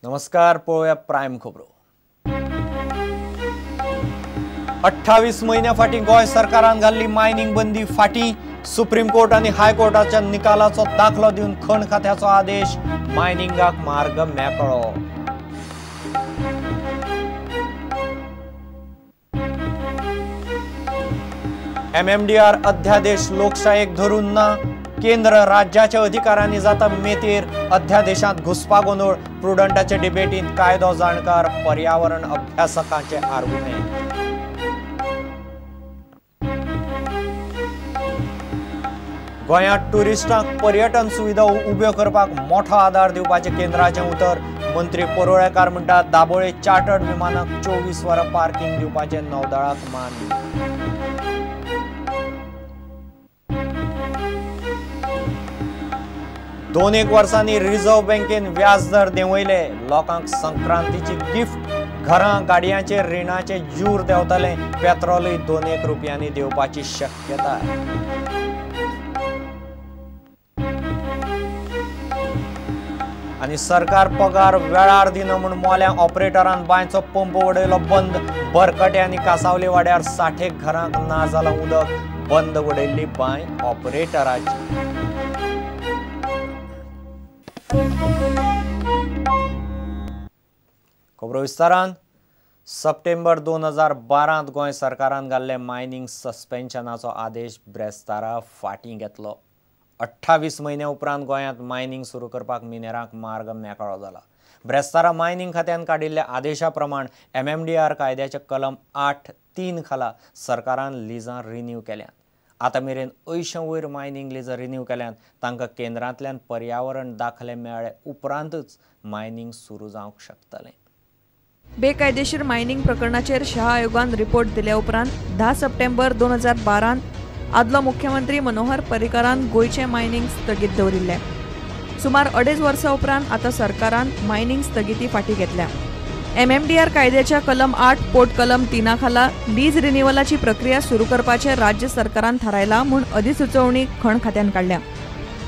नमस्कार, पळोवया प्रायम खबरो. 28 म्हयन्या फाटीं गोंय सरकारान घाल्ली मायनिंग बंदी फाटीं. सुप्रीम कोर्ट आनी हायकोर्टाच्या निकालाचो दाखलो दिवन खण खात्याचो आदेश, मायनिंगाक मार्ग मेकळो. एमएमडीआर अध्यादेश लोकशायेक धरून ना, केंद्र राज्याच्या अधिकारांनी जाता मेतेर. अध्यादेशांत घुस्पागोंदळ, प्रुडंटाचे डिबेटींत कायदो जाणकार, पर्यावरण अभ्यासकांचे आर्गुमेंट. गोंयांत ट्युरिस्टांक पर्यटन सुविधा उब्यो करपाक मोठो आदार दिवपाचें केंद्राचें उतर. मंत्री परुळेकार म्हणटात, दाबोळे चार्टर्ड विमानाक 24 वरां पार्किंग दिवपाचें नौदळाक मान्य. 2-1 वर्सांनी रिझर्व्ह बँकेन व्याज दर देंवयले. लोकांक संक्रांतीची गिफ्ट, घरां गाडयांचेर रिणाचे जूर देंवतले. पेट्रोलूय 2-1 रुपयांनी देंवपाची शक्यताय. आनी सरकार पगार वेळार दिना म्हूण मोल्या ऑपरेटरान बांयचो पंप उडयलो बंद. बरकटे आनी कासावले वाड्यार 60 घरांक ना जालां उदक. बंद उडयल्ली बांय ऑपरेटराची. खबरो विस्तारान. सप्टेंबर 2012 गोंय सरकारान घाल्ले मायनिंग सस्पेन्शनाचो आदेश ब्रेस्तारा फाटीं घेतलो. 28 म्हयन्या उपरांत गोंयांत मायनिंग सुरू करपाक मिनेरांक मार्ग मेकळो जाला. ब्रेस्तारा मायनिंग खात्यान काडिल्ल्या आदेशा प्रमाण एमएमडीआर कायद्याच्या कलम 8(3) खाला सरकारान लिजां रिन्यू केल्यात. आतां मेरेन 80 वयर मायनिंग लिजां रिन्यू केल्यात. तांकां केंद्रांतल्यान पर्यावरण दाखले मेळ्ळे उपरांतच मायनिंग सुरू जावंक शकतलें. बेकायदेशीर मायनिंग प्रकरणाचेर शहा आयोगान रिपोर्ट दिल्या उपरांत 10 सप्टेंबर 2012 आदलो मुख्यमंत्री मनोहर पर्रीकारान गोंयचें मायनिंग स्थगीत दवरिल्लें. सुमार 2.5 वर्सां उपरांत आतां सरकारान मायनिंग स्थगिती फाटीं घेतल्या. एमएमडीआर कायद्याच्या कलम 8 पोट कलम 3 खाला लीज रिन्युअलाची प्रक्रिया सुरू करपाचें राज्य सरकारान थारायलां म्हूण अधिसुचोवणी खण खात्यान काडल्या.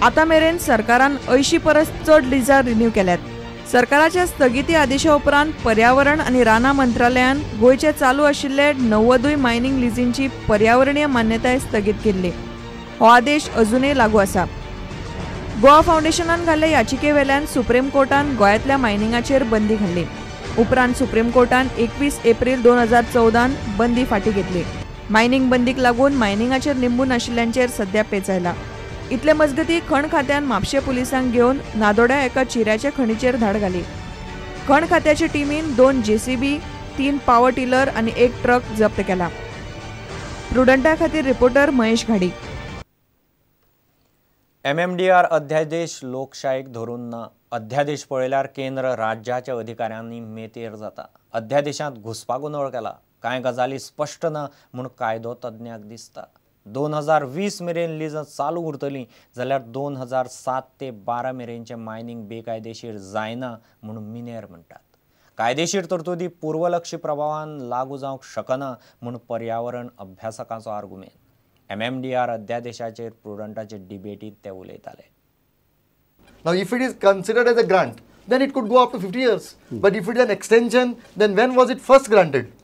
आतां मेरेन सरकारान 80 परस चड लिजां रिन्यू केल्यात. सरकाराच्या स्थगिती आदेशा उपरांत पर्यावरण आनी रानां मंत्रालयान गोंयचे चालू आशिल्ले 90 मायनिंग लिजींची पर्यावरणीय मान्यताय स्थगीत केल्ली. हो आदेश अजुनूय लागू आसा. गोवा फावंडेशनान घाल्ले याचिके वेल्यान सुप्रीम कोर्टान गोंयांतल्या मायनिंगाचेर बंदी घाल्ली. उपरांत सुप्रीम कोर्टान 21 एप्रील 2014 बंदी फाटीं घेतली. मायनिंग बंदीक लागून मायनिंगाचेर निंबून आशिल्ल्यांचेर सध्या पेच आयला. इतले मजगती खण खात्यान म्हापशें पुलिसांक घेवन नादोड्या एका चिऱ्याच्या खणीचेर धाड घाली. खण खात्याचे टिमीन 2 जेसीबी, 3 पावर टिलर आनी 1 ट्रक जप्त केला. प्रुडंटा खातीर रिपोर्टर महेश घाडी. एमएमडीआर अध्यादेश लोकशायेक धरून ना. अध्यादेश पळयल्यार केंद्र राज्याच्या अधिकाऱ्यांनी मेतेर जाता. अध्यादेशांत घुस्पागोंदळ केला. कांय गजाली स्पश्ट ना म्हूण कायदो तज्ञाक दिसता. 2020 मेरेन लिजां चालू उरतलीं जाल्यार 2007 ते 12 मेरेनचें मायनिंग बेकायदेशीर जायना म्हूण मिनेर म्हणटात. कायदेशीर तरतुदी पूर्वलक्षी प्रभावान लागू जावंक शकना म्हूण पर्यावरण अभ्यासकांचो आर्गुमेंट. एमएमडीआर अध्यादेशाचेर प्रुडंटाचे डिबेटींत ते उलयताले. Now, if it is considered as a grant, then it could go up to 50 years. But if it is an extension, then when was it first granted?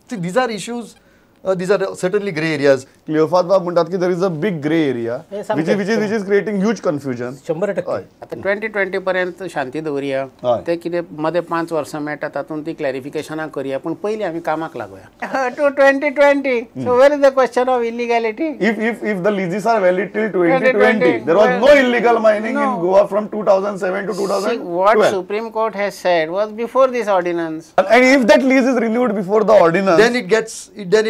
See, these are issues. These are certainly grey areas. Cleophas बाब म्हणटात की there is a big grey area which is creating huge confusion. 100%. आतां 2020 पर्यंत शांती दवरया. ते कितें मदें 5 वर्सां मेळटा तातूंत ती क्लॅरिफिकेशनां करया, पूण पयलीं आमी कामाक लागोया. To 2020. So where is the question of illegality? If the leases are valid till 2020, there was no illegal mining in Goa from 2007 to 2012. What Supreme Court has said was before this ordinance. And if that lease is renewed before the ordinance, then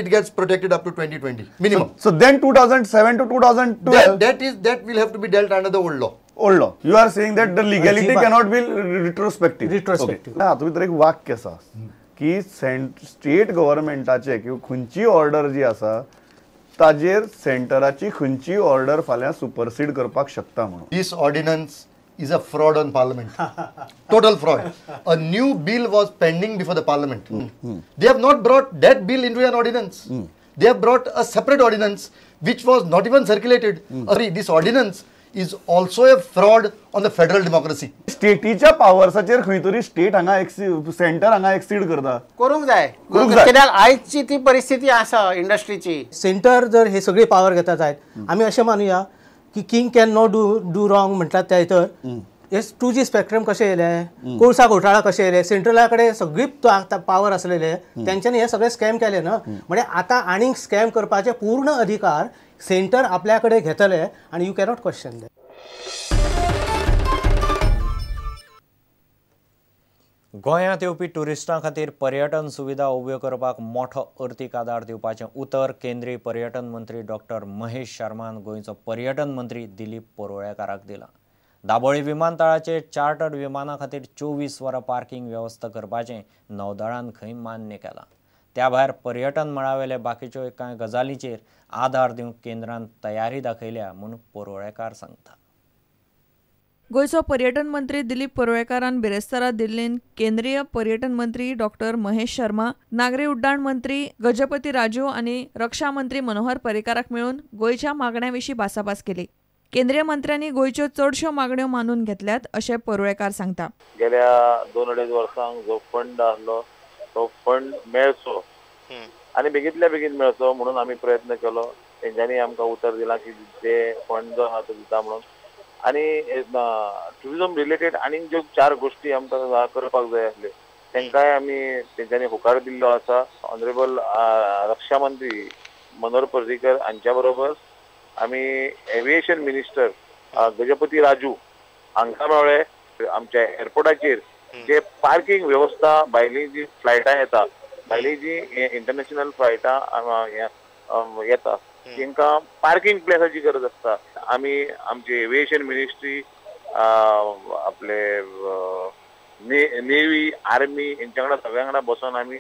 it gets protected up to 2020 minimum. So then 2007 to 2012, that will have to be dealt under the old law. Old law. You are saying that the legality cannot be retrospective. Retrospective. ना तुम्ही तर एक वाक्य आसा की state गव्हर्नमेंटाचे किंवा खंयची order जी आसा ताजेर सेंटराची खंयची ऑर्डर फाल्यां सुपरसीड करपाक शकता म्हणून. This ordinance is a fraud on parliament. Total fraud. A new bill was pending before the parliament. They have not brought that bill into an ordinance. They have brought a separate ordinance which was not even circulated. This ordinance is also a fraud on the federal democracy. स्टेटीच्या पावर्साचेर खंय तरी state हांगा centre हांगा exceed करता. करूंक जाय, कित्याक आयची ती परिस्थिती आसा इंडस्ट्रीची. सेंटर जर हे सगळे पावर घेता जायत, आमी अशें मानुया की king can not do wrong म्हणटात त्या भितर हे 2G spectrum कशें येयले, कोळसा घोटाळा कशें येयले, सेंट्रला कडेन सगळी पावर आसलेले, तेंच्यांनी हे सगळे स्कॅम केले ना. म्हणजे आतां आनीक स्कॅम करपाचे पूर्ण अधिकार सेंटर आपल्या कडेन घेतले आनी you cannot question that. गोंयांत येवपी ट्युरिस्टां खातीर पर्यटन सुविधा उब्यो करपाक मोठो अर्थीक आदार दिवपाचें उतर केंद्रीय पर्यटन मंत्री डॉक्टर महेश शर्मान गोंयचो पर्यटन मंत्री दिलीप परुळेकाराक दिला. दाबोळी विमानतळाचेर चार्टर्ड विमाना खातीर 24 वरां पार्किंग वेवस्था करपाचें नौदळान खंय मान्य केलां. त्या भायर पर्यटन मळावेले बाकीच्यो कांय गजालींचेर आदार दिवंक केंद्रान तयारी दाखयल्या म्हूण परुळेकार सांगता. गोंयचो पर्यटन मंत्री दिलीप परुळेकारान बिरेस्तारा दिल्लीन केंद्रीय पर्यटन मंत्री डॉक्टर महेश शर्मा, नागरी उड्डाण मंत्री गजपती राजू आनी रक्षा मंत्री मनोहर पर्रीकाराक मेळून गोंयच्या मागण्यां विशीं भासाभास केली. केंद्रीय मंत्र्यांनी गोंयच्यो चडश्यो मागण्यो मानून घेतल्यात अशें परुळेकार सांगता. गेल्या 2-2.5 वर्सांक जो फंड आसलो तो फंड मेळचो आनी बेगींतल्या बेगीन मेळचो म्हणून आमी प्रयत्न केलो. तेंच्यांनी आमकां उतर दिलां की ते फंड जो आहा तो दिता म्हणून. आनी ट्युरिजम रिलेटेड आनीक ज्यो 4 गोश्टी आमकां करपाक जाय आसल्यो तांकांय आमी तेंच्यांनी होकार दिल्लो आसा. ऑनरेबल रक्षा मंत्री मनोहर पर्रीकर हांच्या बरोबर आमी एविएशन मिनिस्टर गजपती राजू हांकां मेळ्ळे. आमच्या एअरपोर्टाचेर जे पार्किंग वेवस्था भायली जी फ्लायटां येता, भायली जी इंटरनॅशनल फ्लायटां येता तांकां पार्किंग प्लेसाची गरज आसता. आमी आमची एविएशन मिनिस्ट्री, आपले नेवी, आर्मी हेंच्या वांगडा सगळ्यां वांगडा बसोन आमी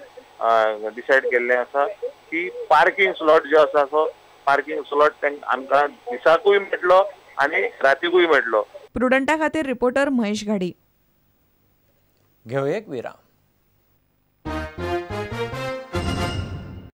डिसायड केल्लें आसा की पार्किंग स्लॉट जो आसा तो पार्किंग स्लॉट आमकां दिसाकूय मेळटलो आनी रातीकूय मेळटलो. प्रुडंटा खातीर रिपोर्टर महेश घाडी. घेवया एक विराम.